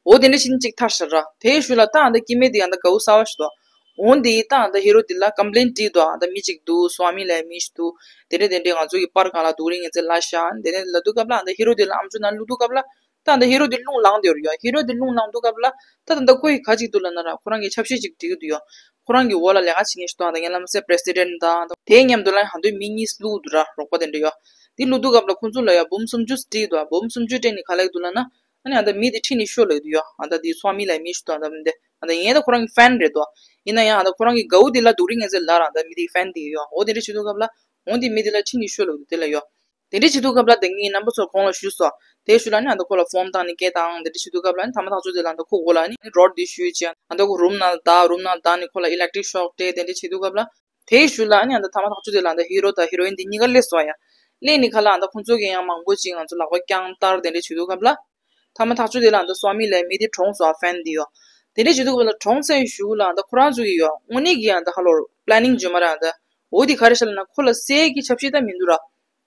འོ་དེ་འདྲ་བྱས་ནས་གཅིག་ཐར་ཤག་ར། དེའི་གཞུག་ལ་ད་ཨ་ད་སྐྱེ་དམན་དེ་ཡང་ད་དགའ་བོ་གསར་པ་ཞིག་འདུག་འོ་འདི་ཡིས་ད་ཨ་ད་ཧི་རོ་དེ་ལ་ཀམ་པི་ལེན་བྲིས་འདུག་ཨ་ད་མི་གཅིག་འདུག་སོ་མི་ལབ་མི་ཞིག་འདུག་དེ་འདྲ་དེ་འདྲ་ང་ཚོ་གི་པར་སྒང་ལ་སྡུག་རུས་ངན་ཚད་ལབ་ཤག་དེ་འདྲ་ལབ་དུས་སྐབས་ལ་ཨ་ད་ཧི་རོ་དེ་ལ་ཨམ་ཅོག་ནང་བླུག་དུས་སྐབས་ལ་ད་ཨ་ད་ཧི་རོ་དེ་རླུང་ལངས་བསྡད་ཡོད་རེད་ཡ། ཧི་རོ་དེ་རླུང་ལངས་དུས་སྐབས་ལ་ད་ད་ད་ཁོ་ཡིས་ག་ཅིག་འདུག་ལབ་ན་ར་ཁོ་རང་གིས་ཆབ་ཤེས་ཅིག་སྒྲིག་གི་འདུག་ཡ། ཁོ་རང་གི་འོག་ལ་ལས་ཀ་བྱེད་མཁན་ཞིག་འདུག་ཨ་ད་ངས་ལབ་མ་སྲིད་པི་རེ་སི་ཌེན་ཊི་དང་དེའི་མཉམ་དུ་ལ་ཡང་ཧ་འདོད་མི་གཉིས་བླུག་འདུག་ར། རོགས་པ་དེ་འདྲ་ཡོད། དེ་བླུག་དུས་སྐབས་ལ་ཁོ་ཚོ་ལ་ཡ་འབུམ་སུམ་ཅུ་སྤྲད་འདུག་འབུམ་སུམ་ཅུ་སྤྲད་ནས་ག་ལབ་ཀྱི་འདུག་ལབ་ན། ཨ་ནི་ཨ་ད་མི་དེ་ཁྲིད་ནས་ཤོག་ལབ་ཀྱི་འདུག་ཡ། ཨ་ད་དེ་སོ་མི་ལབ་མི་ཞིག་འདུག་ཨ་ད་མི་དེ་ཨ་ད་ངའི་ད་ཁོ་རང་གི་ཕེན་རེད་འདུག་ཡིན་ན་ཡང་ཨ་ད་ཁོ་རང་གི་དགའ་བོ་དེ་ལ་སྡུག་རུས་ངན་ཚད་ལབ་ར། ཨ་ད་མི་དེ་ཕེན་དེ་ཡོད། འོ་དེ་འདྲ་བྱེད་དུས་སྐབས་ལ་འོ་དེ་མི་དེ་ལ་ཁྲིད་ནས་ཤོག་ལབ་ཀྱི་འདུག་དེ་ལ་ཡོད། དེ་འདྲ་བྱེད་དུས་སྐབས་ལ་དེ་ངའི་རྣམ་པ་ཚོར་གོང་ལ་ཞུས་སོང་། དེའི་ཤུལ་ལ་ནི་ཨ་ད་ཁོ་ལ་ཕོན་བཏང་ནས་སྐད་བཏང་དེ་འདྲ་བྱེད་དུས་སྐབས་ལ་ནི་ཐ་མ་ཐག་ཆོད་དེ་ལ་ཨ་ད་ཁོ་མགོ་ལ་ནི་རོ་ཌི་དེ་གཞུས་བྱས་ཨ་ད་ཁོ་རུམ་ནང་བདའ་རུམ་ནང་བདའ་ནས་ཁོ་ལ་ཨི་ལེག་ཊིག་ཤོག་སྤྲད་དེ་འདྲ་བྱེད་དུས་སྐབས་ལ། དེའི་ཤུལ་ལ་ཨ་ནི་ཨ་ད་ཐ་མ་ཐག་ཆོད་དེ་ལ་ཨ་ད་ཧི་རོ་དང་ཧི་རོ་ཨིན་དེ་གཉིས་ཀ་སླེབས་སོང་ཡ། སླེབས་ནས་ཁ་ལ་ཨ་ད་ཁོང་ཚོ་གིས་ཡང་མང་པོ་ཅིག་ང་ཚོ་ལག་པ་བརྐྱངས་བསྟར་དེ་འདྲ་བྱེད་དུས་སྐབས་ལ། ཐ་མ་ཐག་ཆོད་དེ་ལ་ཨ་ད་སོ་མི་ལབ་མི་དེ་གྲོངས་སོང་ཨ་ཕེན་དེ་ཡོད། དེ་འདྲ་བྱེད་དུས་སྐབས་ལ་གྲོངས་ཚར་བའི་གཞུག་ལ་ཨ་ད་ཁོ་རང་ཚོ་གིས་ཡོད་དངོས་གནས་ཀྱི་ཨ་ད་ཧ་ལོར་པི་ལེ་ནིང་བརྗོད་མ་རེད་ཨ་ད། འོ་དེ་ག་རེ་ཤག་ལབ་ན་ཁོ་ལ་བསད་ཀྱི་ཆབ་སྲིད་ད་མི་འདུག་ར།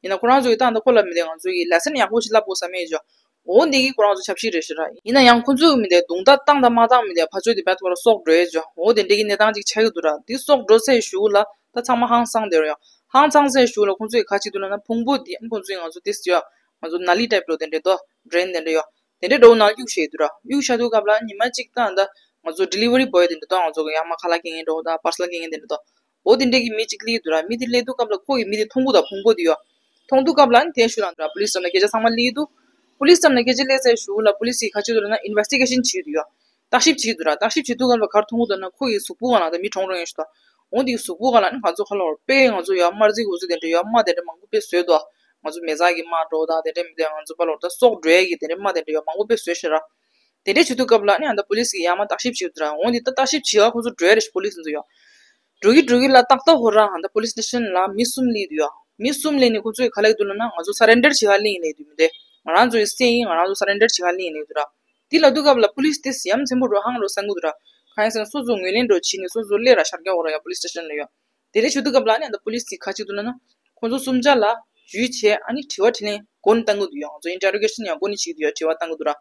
ཡིན་ན་ཁོ་རང་ཚོ་གིས་ད་ཨ་ད་ཁོ་ལ་མི་དེ་ང་ཚོ་གིས་ལེ་སན་ཡག་པོ་ཞིག་བསླབ་དགོས་བསམ་མེད་ཅོ། འོ་འདི་གིས་ཁོ་རང་ཚོ་ཆབ་སྲིད་རེད་ཤག་ར། ཡིན་ན་ཡང་ཁོ་ཚོ་གི་མི་དེ་རྡུང་རྡེག་བཏང་དང་མ་བཏང་མི་དེ་ཕར་ཚུར་དེ་བད་ཁོ་ར་སྲོག་འགྲོ་ཡས་ཅོ། འོ་དེ་འདྲ་གི་གནས་སྟངས་ཅིག་ཆགས་ཀྱི་འདུག་ར། དེ་སྲོག་འགྲོ་ཚར་གཞུག་ལ་ད་ཚང་མ་ཧང་སངས་བསྡད་ར་ཡོད། ཧང་སངས་ཚར་གཞུག་ལ་ཁོ་ཚོ་གིས་ག་བྱེད་འདུག་ལབ་ན་ཕུང་པོ་དེ་ཨ་ཁོ་ཚོ་གིས་ང་ཚོ་དེ་ཡོད་ང་ཚོ་ནཱ་ལི་ཊའིབ་ལོ་དེ་འདྲ་དོ་ཌེན་དེ་འདྲ་ཡོད། དེ་འདྲའི་འདྲ་བོ་ནང་གཡུགས་བཞག་འདུག་ར། གཡུགས་བཞག་དུས་སྐབས་ལ་ཉི་མ་གཅིག་ད་ད་ང་ཚོ་ཌི་ལི་ཝ་རི་བོའི་དེ་འདྲ་དང་ང་ཚོ་གི་ཡར་མར་ཁ་ལག་སྐྱེལ་མཁན་འདྲ་བོ་དང་པར་སལ་སྐྱེལ་མཁན་དེ་འདྲ་དང་། འོ་དེ་འདྲའི་གི་མི་གཅིག་སླེབས་འདུག་ར། མི་དེ་སླེབས་དུས་སྐབས་ལ་ཁོ་གིས་མི་དེ་མཐོང་གི་འདུག་ཕུང་པོ་དེ་ཡོད། མཐོང་དུས་སྐབས་ལ་ནི་དེའི་ཤུལ་ལ་འདུག་ར་པུ་ལིས་ལྟ་ན་སྐད་ཆ་ཚང་མ་སླེབས་འདུག་པུ་ལིས་ལྟ་ན་སྐད་ཆ་སླེབས་ཚར་གཞུག་ལ་པུ་ལིས་ཀྱིས་ག་བྱེད་འདུག་ལབ་ན་ཨིན་ཝེ་སི་ཊི་གེ་ཤན་བྱེད་ཀྱི་འདུག་ཡོད། བརྟག་ཞིབ་བྱེད་ཀྱི་འདུག་ར། བརྟག་ཞིབ་བྱེད་དུས་སྐབས་ལ་ག་རེ་མཐོང་གི་འདུག་ན་ཁོ་གི་གཟུགས་པོ་སྒང་ལ་ད་མི་གྲོངས་གྲོངས་ཡས་ཤིག་འདུག་འོ་དེ་གི་གཟུགས་པོ་སྒང་ལ་ནི་ང་ཚོ་ཁ་ལོར་དཔེ་ང་ཚོ་ཡར་དམར་ཟིག་འུ་ཚོ་དེ་འདྲ་ཡར་རྨ་དེ་འདྲ་མང་པོ་དཔེ་བཟོས་འདུག་ང་ཚོ་མེ་བཟའ་གི་རྨ་འདྲ་བོ་དང་དེ་འདྲ་མི་དེ་ང་ཚོ་ཕར་ལོག་ད་སྲོག་འགྲོ་ཡས་ཀྱི་དེ་འདྲ་རྨ་དེ་འདྲ་ཡར་མང་པོ་དཔེ་བཟོས་ཤག་ར། དེ་འདྲ་བྱེད་དུས་སྐབས་ལ་ནི་ཨ་ད་པུ་ལིས་ཀྱིས་ཡར་མར་བརྟག་ཞིབ་བྱེད་ཀྱི་འདུག་ར། འོ་འདི་ད་བརྟག་ཞིབ་བྱེད་ག་ཁོ་ཚོ་འགྲོ་ཡས་རེད་ཤག་པུ་ལིས་ཚོ་ཡོད། འགྲོ་གི་འགྲོ་གི་ལ་ཏག་ཏག་ཧོ་ར་ཨ་ད་པུ་ལིས་སི་ཊེ་ཤན་ལ་མི་གསུམ་སླེབས་འདུག་ཡོད། མི་གསུམ་སླེབས་ནས་ཁོ་ཚོས་ག་ལབ་ཀྱི་འདུག་ལབ་ན་ང་ཚོ་སར་རེན་ཌར་བྱེད་ག་སླེབས་ཡིན་ལབ་ཀྱི་འདུག་མི་དེ། ང་རང་ཚོ་ཡི་སེ་ཡིན། ང་རང་ཚོ་སར་རེན་ཌར་བྱེད་ག་སླེབས་ཡིན་ལབ་ཀྱི་འདུག་ར། དེ་ལབ་དུས་སྐབས་ལ་པུ་ལིས་དེ་ཡ་མཚན་པོ་འདྲ་བོ་ཧང་འདྲ་བོ་སང་གི་འདུག་ར། གང་ཡིན་ཟེར་ན་སོ་སོ་ངོས་ལེན་འདྲ་བོ་བྱས་ནས་སོ་སོ་སླེབས་ར་ཤར་རྒྱག་འོ་ར་ཡ་པུ་ལིས་སི་ཊེ་ཤན་ལ་ཡོད། དེ་འདྲ་བྱེད་དུས་སྐབས་ལ་ནི་ཨ་ད་པུ་ལིས་ཀྱིས་ག་བྱེད་ཀྱི་འདུག་ལབ་ན། ཁོང་ཚོ་གསུམ་ཆ་ལ་འཇུས་བྱས་ཨ་ནི་དྲི་བ་དྲིས་ལན་འགོ་ནས་བཏང་གི་འདུག་ཡ། ང་ཚོ་ཨིན་ཊར་རོ་གེ་ཤན་ཡང་འགོ་ནས་བྱེད་ཀྱི་འདུག་ཡ། དྲི་བ་བཏང་གི་འདུག་ར།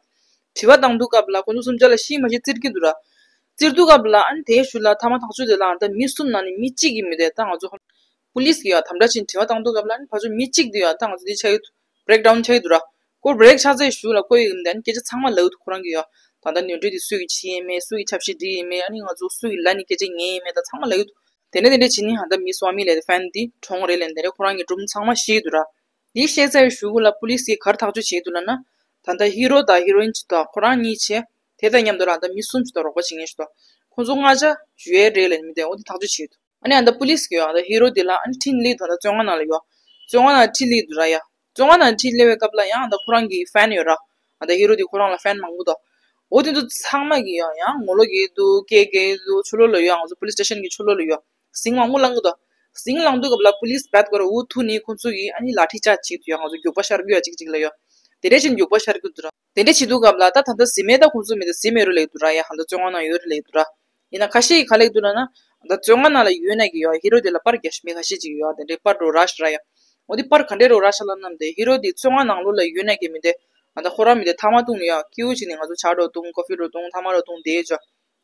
དྲི་བ་བཏང་དུས་སྐབས་ལ་ཁོང་ཚོ་གསུམ་ཆ་ལ་ཤི་མ་ཤི་བཙིར་གྱི་འདུག་ར། བཙིར་དུས་སྐབས་ལ་ཨ་ནི་དེའི་ཤུལ་ལ་ཐ་མ་ཐག་ཆོད་དེ་ལ་ཨ་ད་མི་གསུམ་ནང་ནས་མི་གཅིག་གིས་མི་དེ་ད་ང་ཚོ་པུ་ལིས་ཀྱིས་ཡ་དམ་དྲག་བྱས་ནས་དྲི་བ་བཏང་དུས་སྐབས་ལ་ཨ་ནི་ཕར་ཚུར་མི་གཅིག་དེ་ཡ་ད་ང་ཚོ་འདི་ཆགས་ཡོད། བྷི་རེག་ཌའུན་ཆགས་ཡོད་འདུག་ར། ཁོ་བྷི་རེག་ཆགས་ཚར་གཞུག་ལ་ཁོ་ཡི་མི་དེ་ཨ་ནི་སྐད་ཆ་ཚང་མ་ལབ་ཡོད་འདུག་ཁོ་རང་གིས་ཡ། ད་ལྟ་ནོར་འཁྲུལ་དེ་སུ་ཡི་བྱས་ཡིན་མེད། སུ་ཡི་ཆབ་སྲིད་འདི་ཡིན་མེད། ཨ་ནི་ང་ཚོ་སུ་ཡི་ལ་ནི་སྐད་ཆ་ཉན་ཡིན་མེད། ད་ཚང་མ་ལབ་ཡོད། དེ་ནས་དེ་འདྲ་བྱས་ནི་ཧ་ད་མི་སུ་ཨ་མི་ལབ་དེ་ཕན་དེ་གྲོངས་རེད་ལབ་ནི་དེ་རེད། ཁོ་རང་གི་སྒྲུང་ཚང་མ་བཤད་ཡོད་ར། དེ་བཤད་ཚར་བའི་གཞུག་གུ་ལ་པུ་ལིས་ཀྱིས་ག་རེ་ཐག་གཅོད་བྱས་འདུག་ལབ་ན། ད་ལྟ་ཧི་རོ་དང་ཧི་རོ་ཨིན་གཅིག་དང་ཁོ་རང་གཉིས་བྱས། དེ་དང་མཉམ་དུ་ལ་ད་མི་གསུམ་ཞིག་དང་རོགས་པ་བྱེད་མཁན་ཞིག་དང་། ཁོང་ཚོ་ལྔ་ཆ་འཇུ་ཡས་རེད་ལབ་ནི་མི་དེ་འོ་དེ་ཐག་གཅོད་བྱས་འདུག་ཨ་ནི་ཨ་ད་པུ་ལིས་ཀྱིས་ཡོ་ཨ་ད་ཧི་རོ་དེ་ལ་ཨ་ནི་ཁྲིད་སླེབས་འདུག་ད་བཙོན་ཁང་ནང་ལ་ཡོ། བཙོན་ཁང་ནང་ཁྲིད་སླེབས་འདུག་ར་ཡ། བཙོན་ཁང་ནང་ཁྲིད་སླེབས་པའི་སྐབས་ལ་ཡང་ཨ་ད་ཁོ་རང་གི་ཕན་ཡོད་ར། ཨ་ད་ཧི་རོ་དེ་ཁོ་རང་ལ་ཕན་མང་པོ་འདུག་འོ་དེ་ཚོ་ཚང་མ་གི་ཡོ་ཡང་ངོ་ལོག་གི་འདུག་སྐད་གི་འདུག་ཕྱི་ལོགས་ལ་ཡོ་ང་ཚོ་པུ་ལིས་སི་ཊེ་ཤན་གི་ཕྱི་ལོགས་ལ་ཡོ། ཟིང་མང་པོ་ལངས་གི་འདུག་ཟིང་ལངས་དུས་སྐབས་ལ་པུ་ལིས་བད་སྐོར་འུ་ཐུག་ནི་ཁོ་ཚོ་གི་ཨ་ནི་ལ་ཁྲི་ཅག་ཅིག་འདུག་ཡ། ང་ཚོ་རྒྱུག་པ་ཤར་རྒྱུ་ཡ་ཅིག་ཅིག་ལ་ཡོ། དེ་འདྲ་ཅིག་རྒྱུག་པ་ཤར་རྒྱུ་འདུག་ར། དེ་འདྲ་བྱེད་དུས་སྐབས་ལ་ད་ད་ལྟ་གཟིམ་མེད་ད་ཁོང་ཚོ་མི་དེ་གཟིམ་མེད་རུ་ལེགས་འདུག་ར་ཡ། ཧ་ད་བཙོན་ཁང་ནང་ཡོད་རུ་ལེགས་འདུག་ར། ཡིན་ན་ཁ་ཤས་ཀྱིས་ག་ལེགས་འདུག་ལབ་ན། ད་བཙོན་ཁང་ནང་ལ་ཡོད་ན་གི་ཡོ་ཧི་རོ་དེ་ལ་པར་རྒྱག་མི་ཁ་ཤས་ཅིག་ཡོ་དེ་འདྲའི་པར་འགྲོ་ར་ཤི་ར་ཡ། འོ་དེ་པར་ག་འདྲས་འགྲོ་ར་ཤ་ལ་ནམ་དེ་ཧི་རོ་དེ་བཙོན་ཁང་ནང་ལོགས་ལ་ཡོད་ན་གི་མི་དེ། ད་ལྟ་ཁོ་རང་མི་དེ་ཐ་མག་བཏུང་ནས་ཡོ་ཀིའུ་བྱས་ནས་ང་ཚོ་ཇ་འདྲ་བཏུང་ཀོ་ཕི་འདྲ་བཏུང་ཐ་མག་འདྲ་བཏུང་བསྡད་ཡོད་ཅོ།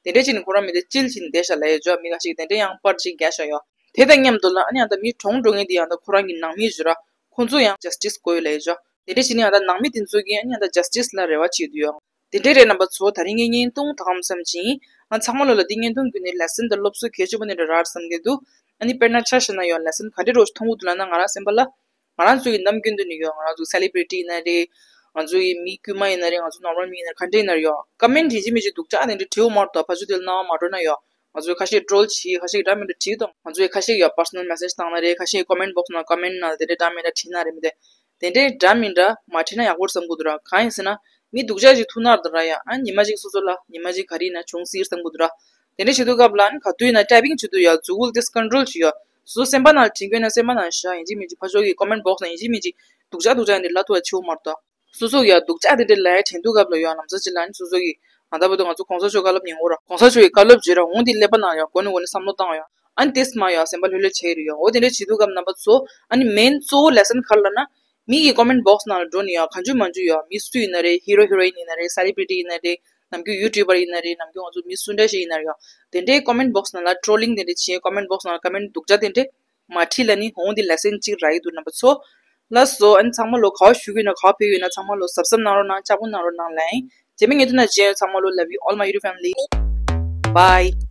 དེ་འདྲས་བྱས་ནས་ཁོ་རང་མི་དེ་ཅིལ་བྱས་ནས་བསྡད་ཤག་ལབ་ཡོད་ཅོ། མི་ཁ་ཤས་ཀྱིས་དེ་འདྲས་ཡང་པར་ཅིག་རྒྱག་ཤག་ཡོ། དེ་དང་མཉམ་དུ་ལ་ཨ་ནི་ཨ་ད་མི་གྲོངས་འགྲོ་མཁན་དེ་ཡང་ད་ཁོ་རང་གི་ནང་མི་ཞིག་ར། ཁོང་ཚོ་ཡང་ཇ་སི་ཊི་སི་དགོས་ཡོད་ལབ་ཡོད་ཅོ། དེ་འདྲས་བྱས་ནས་ཨ་ད་ནང་མི་དེ་ཚོ་གིས་ཨ་ནི་ཨ་ད་ཇ་སི་ཊི་སི་ལ་རེ་བ་བྱེད་དུ་ཡོད། དེ་འདྲས་རེད། རྣམ་པ་ཚོ་ད་རིང་གི་བརྙན་ཐུང་ད་གམ་བསམ་ཅིང་ཨ་ཚང་མ་ལོ་ལ་འདི་བརྙན་ཐུང་བརྒྱུད་ནས་ལེ་སན་དང་སློབ་གསོ་གལ་ཆེན་པོ་ནས་ར་ར་བསམ་གྱི་འདུག་ཨ་ནི་དཔེར་ན་ཆ་བཞག་ན་ཡོ་ལེ་སན་ག་འདྲས་རོ་མཐོང་གི་འདུག་ལབ་ན། ང་རང་སེམས་པ་ལ། ང་རང་ཚོ་ཡི་ནམ་རྒྱུན་དུ་ནི་ཡོ་ང་རང་ཚོ་སེ་ལི་བྷི་རི་ཊི་ཡིན་ན་རེད། ང་ཚོ་ཡི་མི་དཀྱུས་མ་ཡིན་ན་རེད། ང་ཚོ་ནོར་མལ་མི་ཡིན་ན་རེད། ག་འདྲས་ཡིན་ན་རེད་ཡོ། ཀོ་མེན་ཊི་ཡིན་གཅིག་མིན་གཅིག་སྡུག་ཅག་དེ་འདྲས་བྲིའོ་མ་གཏོགས་ཕར་ཚུར་དེ་ལ་སྣང་བ་མ་འགྲོ་ན་ཡོ། ང་ཚོས་ཁ་ཤས་ཊོལ་བྱེད། ཁ་ཤས་འདྲ་མི་འདྲ་བྲིས་དང་། ང་ཚོས་ཁ་ཤས་ཡོ་པར་སོ་ནལ་མེ་སེ་ཇི་བཏང་ན་རེད། ཁ་ཤས་ཀོ་མེན་ཊི་བོག་སི་ནང་ཀོ་མེན་ཊི་ནང་དེ་འདྲས་འདྲ་མི་འདྲ་བྲིས་ན་རེད་མི་དེ། དེ་འདྲས་འདྲ་མི་འདྲ་མ་བྲིས་ན་ཡག་པོ་རེད་བསམ་གྱི་འདུག་ར། གང་ཡིན་ཟེར་ན། མི་སྡུག་ཅག་ཅིག་ཐུག་ན་ར་ད་ར་ཡ། ཨ་ཉི་མ་ཅིག་སོ་སོ་ལ་ཉི་མ་ཅིག་ག་རེ་ཡིན་ན་བྱུང་སྲིད་བསམ་གྱི་འདུག་ར། དེ་འདྲས་བྱེད་དུས་སྐབས་ལ་ཨ་ནི་ག་དུས་ཡིན་ན་ཊའི་པིང་བྱེད་དུས་ཡ་མཛུ་གུ་དེ་སི་ཀོན་ཊོལ་བྱེད་ཡ། སོ་སོ་སེམས་པ་ནང་ལ་དྲན་དགོས་ན་སེམས་པ་ནང་བཞག་ཡིན་གཅིག་མིན་གཅིག་ཕར་ཕྱོགས་ཀྱི་ཀོ་མེན་ཊི་བོག་སི་ནང་ཡིན་གཅིག་མིན་གཅིག་སྡུག་ཅག་སྡུག་ཅག་འདི་ལབ་ཐུབ་པ་བྱེད་དགོས་མ་རེད་ད། སོ་སོ་ཡ་སྡུག་ཅག་དེ་འདྲ་ལབ་ཡ་དྲན་དུས་སྐབས་ལ་ཡ་ལམ་སང་ཅིག་ལ་ནི་སོ་སོ་གི་ཨ་ད་བར་དུ་ང་ཚོ་གོང་ས་མཆོག་བཀའ་སློབ་ཉན་འོ་ར། གོང་ས་མཆོག་གི་བཀའ་སློབ་བརྗོད་ར་འོང་དེ་ཀླད་པ་ནང་ཡ་གོ་ནི་གོ་ནི་བསམ་བློ་བཏང་ཡ། ཨ་ནི་དེ་སི་མ་ཡ་སེམས་པ་ལྷོད་ལྷོད་བྱས་རེད་ཡ། འོ་དེ་འདྲ་བྱེད་དུས་སྐབས་རྣམ་པ་ཚོ་ཨ་ནི་མེན་གཙོ་བོ་ལེ་སན་ག་རེ་ལབ་ན། མི་གི་ཀོ་མེན་ཊི་བོག་སི་ནང་ལ་འགྲོ་ནི་ཡ་གང་བྱུང་མང་བྱུང་ཡ་མི་སུ་ཡིན་ན་རེད། ཧི་རོ་ཧི་རོ་ཡིན་ཡིན་ན་རེད། སེ་ལི་བྷི་རི་ཊི་ཡིན་ན་རེད། ནམ་རྒྱུན་ཡུ་ཊུབ་པར་ཡིན་ན་རེད། ནམ་རྒྱུན་ང་ཚོ་མི་སུ་འདྲ་ཞིག་ཡིན་ན་རེད་ཡ། དེ་འདྲའི་ཀོ་མེན་ཊི་བོག་སི་ནང་ལ་ཊོ་ལིང་དེ་འདྲ་བྱས། ཀོ་མེན་ཊི་བོག་སི་ནང་ལ་ཀོ་མེན་ཊི་སྡུག་ཅག་དེ་འདྲ་མ་བྲིས་ལབ་ནི་འོང་དེ་ལེ་སན་གཅིག་རག་གི་འདུག་རྣམ་པ་ཚོ། ལགས་སོ། ཨ་ནི་ཚང་མ་ལོ་ག་པར་བཞུགས་ཀྱི་ཡོད་ན་ག་པར་ཕེབས་ཀྱི་ཡོད་ན་ཚང་མ་ལོ་གཟབ་གཟབ་གནང་རོགས་གནང་། ལྕགས་པོ་གནང་རོགས་གནང་ལབ་ཡིན། རྗེས་མའི་བརྙན་ཐུང་ནང་མཇལ་ཡོང་། ཚང་མ་ལོ་love you all my YouTube family. Bye.